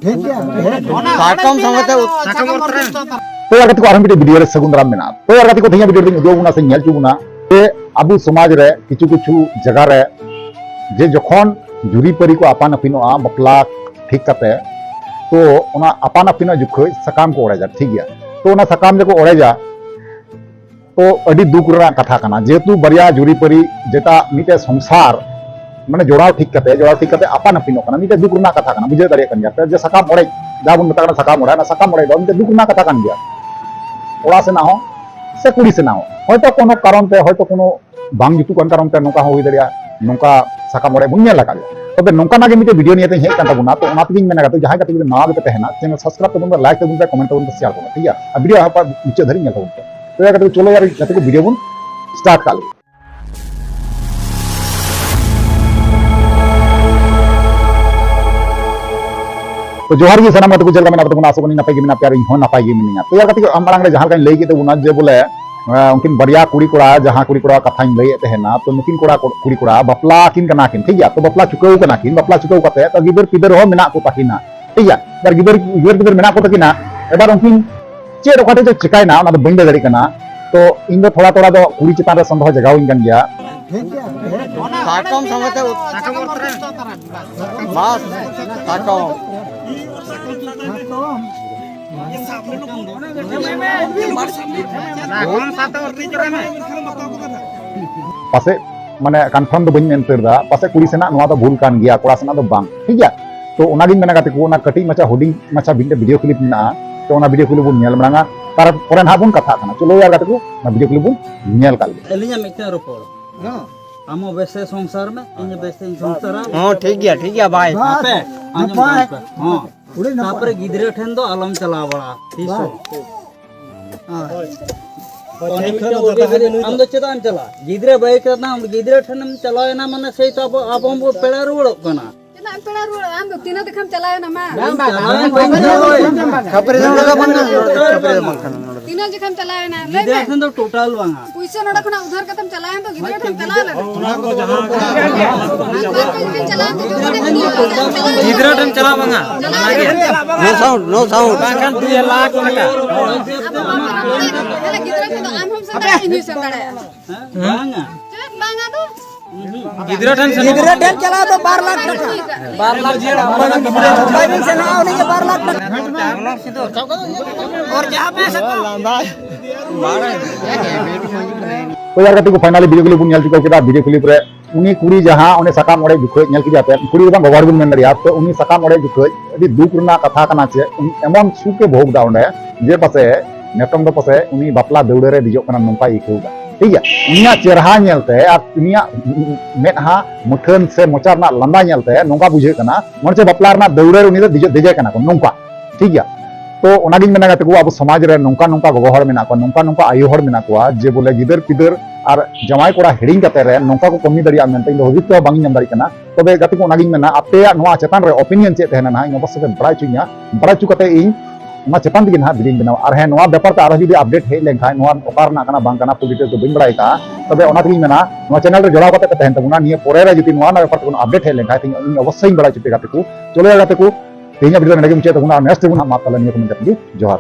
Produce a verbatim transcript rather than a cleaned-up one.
ᱥᱟᱠᱟᱢ ᱥᱚᱸᱜᱮ ᱛᱮ ᱛᱚ ᱭᱟᱨ ᱜᱟᱛᱮ ᱠᱚ, ᱟᱨᱦᱚᱸ ᱢᱤᱫᱴᱮᱡ ᱵᱷᱤᱰᱤᱭᱳ ᱨᱮ ᱥᱟᱹᱜᱩᱱ ᱫᱟᱨᱟᱢ ᱢᱮᱱᱟᱜᱼᱟ᱾ ᱛᱚ ᱭᱟᱨ ᱜᱟᱛᱮ ᱠᱚ, ᱛᱮᱦᱮᱧᱟᱜ ᱵᱷᱤᱰᱤᱭᱳ ᱨᱮᱫᱚᱧ ᱩᱫᱩᱜ ᱟᱵᱚᱱᱟ ᱥᱮ ᱧᱮᱞ ᱦᱚᱪᱚ ᱵᱚᱱᱟ ᱡᱮ ᱟᱵᱚ ᱥᱚᱢᱟᱡᱽ ᱨᱮ ᱠᱤᱪᱷᱩ ᱠᱤᱪᱷᱩ ᱡᱟᱭᱜᱟ ᱨᱮ ᱡᱮ ᱡᱚᱠᱷᱚᱱ ᱡᱩᱨᱤᱯᱟᱹᱨᱤ ᱠᱚ ᱟᱯᱟᱱ ᱟᱹᱯᱤᱱᱚᱜᱼᱟ ᱵᱟᱯᱞᱟ ᱴᱷᱤᱠ ᱠᱟᱛᱮ, ᱛᱚ ᱚᱱᱟ ᱟᱯᱟᱱ ᱟᱹᱯᱤᱱᱚᱜ ᱡᱚᱠᱷᱚᱡ ᱥᱟᱠᱟᱢ ᱠᱚ ᱚᱲᱮᱡᱟ, ᱴᱷᱤᱠ ᱜᱮᱭᱟ᱾ ᱛᱚ ᱚᱱᱟ ᱥᱟᱠᱟᱢ ᱡᱮᱠᱚ ᱚᱲᱮᱡᱟ, ᱛᱚ ᱟᱹᱰᱤ ᱫᱩᱠ ᱨᱮᱱᱟᱜ ᱠᱟᱛᱷᱟ ᱠᱟᱱᱟ, ᱡᱮᱦᱮᱛᱩ ᱵᱟᱨᱭᱟ ᱡᱩᱨᱤᱯᱟᱹᱨᱤ ᱡᱮᱴᱟ ᱢᱤᱫᱴᱮᱡ ᱥᱚᱝᱥᱟᱨ ᱢᱟᱱᱮ ᱡᱚᱲᱟᱣ ᱴᱷᱤᱠ ᱠᱟᱛᱮ, ᱡᱚᱲᱟᱣ ᱴᱷᱤᱠ ᱠᱟᱛᱮ ᱟᱯᱟᱱ ᱟᱹᱯᱤᱱᱚᱜ ᱠᱟᱱᱟ, ᱢᱤᱫᱴᱮᱡ ᱫᱩᱠ ᱨᱮᱱᱟᱜ ᱠᱟᱛᱷᱟ ᱠᱟᱱᱟ, ᱵᱩᱡᱷᱟᱹᱣ ᱫᱟᱲᱮᱭᱟᱜ ᱠᱟᱱ ᱜᱮᱭᱟ ᱯᱮ ᱡᱮ ᱥᱟᱠᱟᱢ ᱚᱲᱮᱡ, ᱡᱟᱦᱟᱸ ᱵᱚᱱ ᱢᱮᱛᱟᱜ ᱠᱟᱱᱟ ᱥᱟᱠᱟᱢ ᱚᱲᱮᱡ, ᱚᱱᱟ ᱥᱟᱠᱟᱢ ᱚᱲᱮᱡ ᱫᱚ ᱢᱤᱫᱴᱮᱡ ᱫᱩᱠ ᱨᱮᱱᱟᱜ ᱠᱟᱛᱷᱟ ᱠᱟᱱ ᱜᱮᱭᱟ᱾ ᱠᱚᱲᱟ ᱥᱮᱱᱟᱜ ᱦᱚᱸ ᱥᱮ ᱠᱩᱲᱤ ᱥᱮᱱᱟᱜ ᱦᱚᱸ, ᱦᱚᱭᱛᱚ ᱠᱳᱱᱳ ᱠᱟᱨᱚᱱ ᱛᱮ, ᱦᱚᱭᱛᱚ ᱠᱳᱱᱳ ᱵᱟᱝ ᱡᱩᱛᱩᱜ ᱠᱟᱱ ᱠᱟᱨᱚᱱ ᱛᱮ ᱱᱚᱝᱠᱟ ᱦᱚᱸ ᱦᱩᱭ ᱫᱟᱲᱮᱭᱟᱜᱼᱟ, ᱱᱚᱝᱠᱟ ᱥᱟᱠᱟᱢ ᱚᱲᱮᱡ ᱵᱚᱱ ᱧᱮᱞ ᱟᱠᱟᱫ ᱜᱮᱭᱟ᱾ ᱛᱚᱵᱮ ᱱᱚᱝᱠᱟᱱᱟᱜ ᱜᱮ ᱢᱤᱫᱴᱮᱡ ᱵᱷᱤᱰᱤᱭᱳ ᱱᱤᱭᱮ ᱛᱮᱧ ᱦᱮᱡ ᱟᱠᱟᱱ ᱛᱟᱵᱚᱱᱟ᱾ ᱛᱚ ᱚᱱᱟ ᱛᱮᱜᱮᱧ ᱢᱮᱱᱟ, ᱜᱟᱛᱮ ᱡᱟᱦᱟᱸᱭ ᱜᱟᱛᱮ ᱡᱩᱫᱤ ᱱᱟᱣᱟ ᱜᱮᱯᱮ ᱛᱟᱦᱮᱱᱟ, ᱪᱮᱱᱮᱞ ᱥᱟᱵᱥᱠᱨᱟᱭᱤᱵ ᱛᱟᱵᱚᱱ ᱯᱮ, ᱞᱟᱭᱤᱠ ᱛᱟᱵᱚᱱ ᱯᱮ, ᱠᱚᱢᱮᱱᱴ ᱛᱟᱵᱚᱱ ᱯᱮ, ᱥᱮᱭᱟᱨ ᱛᱟᱵᱚᱱ ᱯᱮ, ᱴᱷᱤᱠ ᱜᱮᱭᱟ? ᱟᱨ ᱵᱷᱤᱰᱤᱭᱳ ᱦᱟᱯᱟ ᱢᱩᱪᱟᱹᱫ ᱫᱷᱟᱹᱨᱤᱡ ᱧᱮᱞ ᱛᱟᱵᱚᱱ ᱯᱮ᱾ ᱛᱚ ᱜᱟᱛᱮ ᱠᱚ, ᱪᱚᱞᱚ ᱭᱟᱨ ᱜᱟᱛᱮ ᱠᱚ, ᱵᱷᱤᱰᱤᱭᱳ ᱵᱚᱱ ᱥᱴᱟᱨᱴ ᱠᱟᱜ ᱞᱮᱜᱮ᱾ ᱛᱚ ᱡᱚᱦᱟᱨ ᱜᱮ ᱥᱟᱱᱟᱢ ᱜᱟᱛᱮ ᱠᱚ, ᱪᱮᱫ ᱞᱮᱠᱟ ᱢᱮᱱᱟᱜ ᱯᱮ ᱛᱟᱵᱚᱱᱟ? ᱟᱥᱚᱜ ᱠᱟᱹᱱᱟᱹᱧ ᱱᱟᱯᱟᱭ ᱜᱮ ᱢᱮᱱᱟᱜ ᱯᱮᱭᱟ ᱟᱨ ᱤᱧ ᱦᱚᱸ ᱱᱟᱯᱟᱭ ᱜᱮ ᱢᱤᱱᱟᱹᱧᱟ᱾ ᱛᱚ ᱭᱟᱨ ᱜᱟᱛᱮ ᱠᱚ, ᱟᱢ ᱢᱟᱲᱟᱝ ᱨᱮ ᱡᱟᱦᱟᱸ ᱞᱮᱠᱟᱧ ᱞᱟᱹᱭ ᱠᱮᱫ ᱛᱟᱵᱚᱱᱟ ᱡᱮ ᱵᱚᱞᱮ, ᱮ, ᱩᱱᱠᱤᱱ ᱵᱟᱨᱭᱟ ᱠᱩᱲᱤ ᱠᱚᱲᱟ, ᱡᱟᱦᱟᱸ ᱠᱩᱲᱤ ᱠᱚᱲᱟ ᱠᱟᱛᱷᱟᱧ ᱞᱟᱹᱭᱮᱫ ᱛᱟᱦᱮᱱᱟ, ᱛᱚ ᱱᱩᱠᱤᱱ ᱠᱚᱲᱟ ᱠᱚ-, ᱠᱩᱲᱤ ᱠᱚᱲᱟ ᱵᱟᱯᱞᱟ ᱠᱤᱱ ᱠᱟᱱᱟ ᱠᱤᱱ, ᱴᱷᱤᱠ ᱜᱮᱭᱟ? ᱛᱚ ᱵᱟᱯᱞᱟ ᱪᱩᱠᱟᱹᱣ ᱠᱟᱱᱟ ᱠᱤᱱ, ᱵᱟᱯᱞᱟ ᱪᱩᱠᱟᱹᱣ ᱠᱟᱛᱮ ᱛᱚ ᱜᱤᱫᱟᱹᱨ ᱯᱤᱫᱟᱹᱨ ᱦᱚᱸ ᱢᱮᱱᱟᱜ ᱠᱚ ᱛᱟᱹᱠᱤᱱᱟ, ᱴᱷᱤᱠ ᱜᱮᱭᱟ? ᱟᱨ ᱜᱤᱫᱟᱹᱨ, ᱜᱤᱫᱟᱹᱨ ᱯᱤᱫᱟᱹᱨ ᱢᱮᱱᱟᱜ ᱠᱚ ᱛᱟᱹᱠᱤᱱᱟ, ᱮᱵᱟᱨ ᱩᱱᱠᱤᱱ ᱪᱮᱫ ᱚᱠᱟᱴᱷᱮᱡ ᱪᱚ ᱪᱤᱠᱟᱭᱱᱟ, ᱚᱱᱟ ᱫᱚ ᱵᱟᱹᱧ ᱞᱟᱹᱭ ᱫᱟᱲᱮᱭᱟᱜ ᱠᱟᱱᱟ᱾ ᱛᱚ ᱤᱧ ᱫᱚ ᱛᱷᱚᱲᱟ ᱛᱷᱚᱲᱟ ᱫᱚ ᱠᱩᱲᱤ ᱪᱮᱛᱟᱱ ᱨᱮ ᱥᱚᱱᱫᱮᱦᱚ ᱡᱟᱜᱟᱣ ᱤᱧ ᱠᱟᱱ ᱜᱮᱭᱟ᱾ ᱥᱟᱠᱚᱢ ᱥᱚᱸᱜᱮ ᱛᱮ ᱩᱛ-, ᱵᱟᱥ, ᱥᱟᱠᱚᱢ᱾ ᱯᱟᱥᱮᱡ ᱢᱟᱱᱮ ᱠᱚᱱᱯᱷᱟᱨᱢ ᱫᱚ ᱵᱟᱹᱧ ᱢᱮᱱ ᱩᱛᱟᱹᱨ ᱮᱫᱟ, ᱯᱟᱥᱮᱡ ᱠᱩᱲᱤ ᱥᱮᱱᱟᱜ ᱱᱚᱣᱟ ᱫᱚ ᱵᱷᱩᱞ ᱠᱟᱱ ᱜᱮᱭᱟ, ᱠᱚᱲᱟ ᱥᱮᱱᱟᱜ ᱫᱚ ᱵᱟᱝ, ᱴᱷᱤᱠ ᱜᱮᱭᱟ? ᱛᱚ ᱚᱱᱟᱜᱤᱧ ᱢᱮᱱᱟ ᱜᱟᱛᱮ ᱠᱚ, ᱚᱱᱟ ᱠᱟᱹᱴᱤᱡ ᱢᱟᱪᱷᱟ ᱦᱩᱰᱤᱧ ᱢᱟᱪᱷᱟ ᱢᱤᱫᱴᱮᱱ ᱵᱷᱤᱰᱤᱭᱳ ᱠᱞᱤᱯ ᱢᱮᱱᱟᱜᱼᱟ, ᱛᱚ ᱚᱱᱟ ᱵᱷᱤᱰᱤᱭᱳ ᱠᱞᱤᱯ ᱵᱚᱱ ᱧᱮᱞ ᱢᱟᱲᱟᱝᱟ, ᱛᱟᱨᱯᱚᱨᱮ ᱱᱟᱦᱟᱜ ᱵᱚᱱ ᱠᱟᱛᱷᱟᱜ ᱠᱟᱱᱟ᱾ ᱪᱚᱞᱚ ᱭᱟᱨ ᱜᱟᱛᱮ ᱠᱚ, ᱚᱱᱟ ᱵᱷᱤᱰᱤᱭᱳ ᱠᱞᱤᱯ ᱵᱚᱱ ᱧᱮᱞ ᱠᱟᱜ ᱞᱮᱜᱮ᱾ ᱟᱹᱞᱤᱧᱟᱜ ᱢᱤᱫᱴᱮᱱ ᱨᱚᱯᱚᱲ, ᱟᱢ ᱦᱚᱸ ᱵᱮᱥ ᱛᱮ ᱥᱚᱝᱥᱟᱨ ᱢᱮ, ᱤᱧ ᱦᱚᱸ ᱵᱮᱥ ᱛᱮᱧ ᱥᱚᱝᱥᱟᱨᱟ᱾ ᱦᱚᱸ, ᱴᱷᱤᱠ ᱜᱮᱭᱟ, ᱴᱷᱤᱠ ᱜᱮᱭᱟ ᱵᱷᱟᱭ᱾ ᱵᱟᱥ, ᱟᱯᱮ ᱟᱸᱡᱚᱢ ᱱᱟᱯᱟᱭ᱾ ᱛᱟᱵᱚᱱ ᱯᱮ᱾ ᱦᱚᱸ᱾ ᱟᱹᱰᱤ ᱱᱟᱯᱟᱭ᱾ ᱛᱟᱯᱚᱨᱮ ᱜᱤᱫᱽᱨᱟᱹ ᱴᱷᱮᱱ ᱫᱚ ᱟᱞᱚᱢ ᱪᱟᱞᱟᱣ ᱵᱟᱲᱟᱜᱼᱟ ᱛᱤᱥ ᱦᱚᱸ᱾ ᱵᱟᱥ᱾ ᱦᱳᱭ᱾ ᱩᱱᱤ ᱢᱤᱫᱴᱮᱱ ᱩᱫᱩᱜ ᱟᱫᱮ ᱱᱩᱭ ᱫᱚ᱾ ᱟᱢ ᱫᱚ ᱪᱮᱫᱟᱜ ᱮᱢ ᱪᱟᱞᱟᱜᱼᱟ? ᱜᱤᱫᱽᱨᱟᱹ ᱵᱟᱹᱜᱤ ᱠᱟᱛᱮ ᱟᱢ ᱜᱤᱫᱽᱨᱟᱹ ᱴᱷᱮᱱᱮᱢ ᱪᱟᱞᱟᱣᱮᱱᱟ ᱢᱟᱱᱮ ᱥᱮᱭ ᱛᱚ ᱟᱵᱚ, ᱟᱵᱚ ᱦᱚᱸ ᱵᱚ ᱯᱮᱲᱟ ᱨᱩᱣᱟᱹᱲᱚᱜ ᱠᱟᱱᱟ᱾ ᱯᱮᱲᱟ ᱨᱩᱣᱟᱹᱲ, ᱟᱢ ᱫᱚ ᱛᱤᱱᱟᱹᱜ ᱡᱚᱠᱷᱟᱢ ᱪᱟᱞᱟᱣ ᱮᱱᱟ ᱢᱟ? ᱵᱟᱝ, ᱵᱟᱝ, ᱵᱟᱝ, ᱵᱟᱝ, ᱵᱟᱝ, ᱵᱟᱝ, ᱵᱟᱝ, ᱵᱟᱝ, ᱠᱷᱟᱹᱯᱟᱹᱨᱤ ᱫᱚ ᱵᱟᱝ ᱠᱟᱱᱟ, ᱠᱷᱟᱹᱯᱟᱹᱨᱤ ᱫᱚ ᱵᱟᱝ ᱠᱟᱱᱟ ᱱᱚᱰᱮ ᱫᱚ᱾ ᱛᱤᱱᱟᱹᱜ ᱡᱚᱠᱷᱟᱢ ᱪᱟᱞᱟᱣ ᱮᱱᱟ? ᱞᱟᱹᱭ ᱜᱤᱫᱽᱨᱟᱹ ᱢᱮ᱾ ᱴᱷᱮᱱ ᱫᱚ ᱴᱳᱴᱟᱞ ᱵᱟᱝᱟ᱾ ᱯᱩᱭᱥᱟᱹ ᱱᱚᱰᱮ ᱠᱷᱚᱱᱟᱜ ᱩᱫᱷᱟᱹᱨ ᱠᱟᱛᱮᱢ ᱪᱟᱞᱟᱣ ᱮᱱ ᱫᱚ, ᱜᱤᱫᱽᱨᱟᱹ ᱴᱷᱮᱱ ᱪᱟᱞᱟᱣ ᱞᱮᱱᱟ᱾ ᱚᱱᱟ ᱠᱚ ᱡᱟᱦᱟᱸ ᱟᱯᱮ ᱯᱮ ᱪᱟᱞᱟᱣ ᱮᱱ ᱫᱚ, ᱜᱤᱫᱽᱨᱟᱹ ᱴᱷᱮᱱ ᱪᱟᱞᱟᱣ ᱵᱟᱝᱟ᱾ ᱚᱱᱟᱜᱮ᱾ No sound, no sound. ᱵᱟᱝᱠᱷᱟᱱ ᱫᱩᱭ ᱞᱟᱠᱷ ᱴᱟᱠᱟ᱾ ᱟᱫᱚ ᱵᱟᱢ ᱪᱟᱞᱟᱣ ᱞᱮᱱᱟ, ᱛᱟᱦᱞᱮ ᱜᱤᱫᱽᱨᱟᱹ ᱴᱷᱮᱱ ᱫᱚ ᱟᱢ ᱦᱚᱸᱢ ᱥᱮᱱ ᱫᱟᱲᱮᱭᱟᱜᱼᱟ, ᱤᱧ ᱦᱚᱸᱧ ᱥᱮᱱ ᱫᱟᱲᱮᱭᱟᱜᱼᱟ᱾ ᱵᱟᱝᱟ᱾ ᱪᱮᱫ ᱵᱟᱝᱟ ᱫᱚ? ᱜᱤᱫᱽᱨᱟᱹ ᱴᱷᱮᱱ ᱥᱮᱱᱚᱜ ᱜᱤᱫᱽᱨᱟᱹ ᱴᱷᱮᱱ ᱪᱟᱞᱟᱣ ᱫᱚ ᱵᱟᱨ ᱞᱟᱠᱷ ᱴᱟᱠᱟ᱾ ᱵᱟᱨ ᱞᱟᱠᱷ ᱴᱟᱠᱟ᱾ ᱚᱠᱚᱭ ᱵᱤᱱ ᱥᱮᱱᱚᱜᱼᱟ, ᱩᱱᱤ ᱜᱮ ᱵᱟᱨ ᱞᱟᱠᱷ ᱴᱟᱠᱟ᱾ ᱟᱨ ᱡᱟᱦᱟᱸ ᱯᱮ ᱥᱮᱱᱚᱜᱼᱟ᱾ ᱛᱚ ᱭᱟᱨ ᱜᱟᱛᱮ ᱠᱚ, finally video clip ᱵᱚᱱ ᱧᱮᱞ ᱪᱩᱠᱟᱹᱣ ᱠᱮᱫᱟ᱾ Video clip ᱨᱮ ᱩᱱᱤ ᱠᱩᱲᱤ ᱡᱟᱦᱟᱸ ᱚᱸᱰᱮ ᱥᱟᱠᱟᱢ ᱚᱲᱮᱡ ᱡᱚᱠᱷᱚᱡ, ᱧᱮᱞ ᱠᱮᱫᱮᱭᱟ ᱯᱮ, ᱠᱩᱲᱤ ᱫᱚ ᱵᱟᱝ, ᱜᱚᱜᱚ ᱦᱚᱲ ᱵᱚᱱ ᱢᱮᱱ ᱫᱟᱲᱮᱭᱟᱜᱼᱟ᱾ ᱛᱚ ᱩᱱᱤ ᱥᱟᱠᱟᱢ ᱚᱲᱮᱡ ᱡᱚᱠᱷᱚᱡ ᱟᱹᱰᱤ ᱫᱩᱠ ᱨᱮᱱᱟᱜ ᱠᱟᱛᱷᱟ ᱠᱟᱱᱟ ᱪᱮ, ᱩᱱᱤ ᱮᱢᱚᱱ ᱥᱩᱠ ᱮ ᱵᱷᱳᱜᱽ ᱮᱫᱟ ᱚᱸᱰᱮ, ᱡᱮ ᱯᱟᱥᱮ ᱱᱤᱛᱚᱝ ᱫᱚ ᱯᱟᱥᱮ ᱩᱱᱤ ᱵᱟᱯᱞᱟ ᱫᱟᱹᱣᱲᱟᱹ ᱨᱮ ᱫᱮᱡᱚᱜ ᱠᱟᱱᱟ, ᱱᱚᱝᱠᱟᱭ ᱟᱹᱭᱠᱟᱹᱣ ᱮᱫᱟ᱾ ᱴᱷᱤᱠ ᱜᱮᱭᱟ, ᱩᱱᱤᱭᱟᱜ ᱪᱮᱦᱨᱟ ᱧᱮᱞᱛᱮ ᱟᱨ ᱩᱱᱤᱭᱟᱜ ᱢᱮᱫᱦᱟ ᱢᱩᱴᱷᱟᱹᱱ ᱥᱮ ᱢᱚᱪᱟ ᱨᱮᱱᱟᱜ ᱞᱟᱸᱫᱟ ᱧᱮᱞᱛᱮ ᱱᱚᱝᱠᱟ ᱵᱩᱡᱷᱟᱹᱜ ᱠᱟᱱᱟ, ᱢᱚᱱᱮ ᱦᱚᱪᱪᱷᱮ ᱵᱟᱯᱞᱟ ᱨᱮᱱᱟᱜ ᱫᱟᱹᱣᱲᱟᱹ ᱨᱮ ᱩᱱᱤ ᱫᱚ ᱫᱮᱡᱚᱜ, ᱫᱮᱡᱮ ᱠᱟᱱᱟ ᱠᱚ, ᱱᱚᱝᱠᱟ᱾ ᱴᱷᱤᱠ ᱜᱮᱭᱟ, ᱛᱚ ᱚᱱᱟᱜᱤᱧ ᱢᱮᱱᱟ ᱜᱟᱛᱮ ᱠᱚ, ᱟᱵᱚ ᱥᱚᱢᱟᱡᱽ ᱨᱮ ᱱᱚᱝᱠᱟ ᱱᱚᱝᱠᱟ ᱜᱚᱜᱚ ᱦᱚᱲ ᱢᱮᱱᱟᱜ ᱠᱚᱣᱟ, ᱱᱚᱝᱠᱟ ᱱᱚᱝᱠᱟ ᱟᱭᱳ ᱦᱚᱲ ᱢᱮᱱᱟᱜ ᱠᱚᱣᱟ, ᱡᱮ ᱵᱚᱞᱮ ᱜᱤᱫᱟᱹᱨ ᱯᱤᱫᱟᱹᱨ ᱟᱨ ᱡᱟᱶᱟᱭ ᱠᱚᱲᱟ ᱦᱤᱲᱤᱧ ᱠᱟᱛᱮ ᱨᱮ ᱱᱚᱝᱠᱟ ᱠᱚ ᱠᱟᱹᱢᱤ ᱫᱟᱲᱮᱭᱟᱜᱼᱟ ᱢᱮᱱᱛᱮ ᱤᱧ ᱫᱚ ᱦᱩᱫᱤᱥ ᱛᱮᱦᱚᱸ ᱵᱟᱝ ᱤᱧ ᱧᱟᱢ ᱫᱟᱲᱮᱭᱟᱜ ᱠᱟᱱᱟ᱾ ᱛᱚᱵᱮ ᱜᱟᱛᱮ ᱠᱚ, ᱚᱱᱟᱜᱤᱧ ᱢᱮᱱᱟ, ᱟᱯᱮᱭᱟᱜ ᱱᱚᱣᱟ ᱪᱮᱛᱟᱱ ᱨᱮ opinion ᱪᱮᱫ ᱛᱟᱦᱮᱱᱟ ᱱᱟᱦᱟᱜ, ᱤᱧ ᱚᱵᱚᱥᱥᱳᱭ ᱯᱮ ᱵᱟᱲᱟᱭ ᱦᱚᱪᱚᱧᱟ᱾ ᱵᱟᱲᱟᱭ ᱦᱚᱪᱚ ᱠᱟᱛᱮ ᱤᱧ ᱚᱱᱟ ᱪᱮᱛᱟᱱ ᱛᱮᱜᱮ ᱱᱟᱦᱟᱜ video ᱧ ᱵᱮᱱᱟᱣᱟ᱾ ᱟᱨ ᱦᱮᱸ, ᱱᱚᱣᱟ ᱵᱮᱯᱟᱨ ᱛᱮ ᱟᱨᱦᱚᱸ ᱡᱩᱫᱤ update ᱦᱮᱡ ᱞᱮᱱᱠᱷᱟᱱ, ᱱᱚᱣᱟ ᱚᱠᱟ ᱨᱮᱱᱟᱜ ᱠᱟᱱᱟ ᱵᱟᱝ ᱠᱟᱱᱟ, full details ᱫᱚ ᱵᱟᱹᱧ ᱵᱟᱲᱟᱭ ᱠᱟᱜᱼᱟ᱾ ᱛᱚᱵᱮ ᱚᱱᱟ ᱛᱮᱜᱤᱧ ᱢᱮᱱᱟ, ᱱᱚᱣᱟ channel ᱨᱮ ᱡᱚᱲᱟᱣ ᱠᱟᱛᱮ ᱯᱮ ᱛᱟᱦᱮᱱ ᱛᱟᱵᱚᱱᱟ᱾ ᱱᱤᱭᱟᱹ ᱯᱚᱨᱮ ᱨᱮ ᱡᱩᱫᱤ ᱱᱚᱣᱟ ᱨᱮᱱᱟᱜ ᱵᱮᱯᱟᱨ ᱛᱮ ᱠᱳᱱᱳ update ᱦᱮᱡ ᱞᱮᱱᱠᱷᱟᱱ, ᱤᱧ ᱚᱵᱚᱥᱥᱳᱭ ᱤᱧ ᱵᱟᱲᱟᱭ ᱦᱚᱪᱚ ᱯᱮᱭᱟ ᱜᱟᱛᱮ ᱠᱚ᱾ ᱪᱚᱞᱚ ᱜᱟᱛᱮ ᱠᱚ, ᱛᱮᱦᱮᱧᱟᱜ video ᱫᱚ ᱱᱚᱰᱮ ᱜᱮ ᱢᱩᱪᱟᱹᱫ ᱛᱟᱵᱚᱱᱟ᱾ ᱟᱨ next ᱨᱮᱵᱚᱱ ᱦᱟᱸᱜ ᱢᱟ ᱛᱟᱦᱚᱞᱮ ᱱᱤᱭᱟᱹ ᱠᱚ ᱢᱮᱱ ᱠᱟᱛᱮ ᱜᱮ ᱡᱚᱦᱟᱨ᱾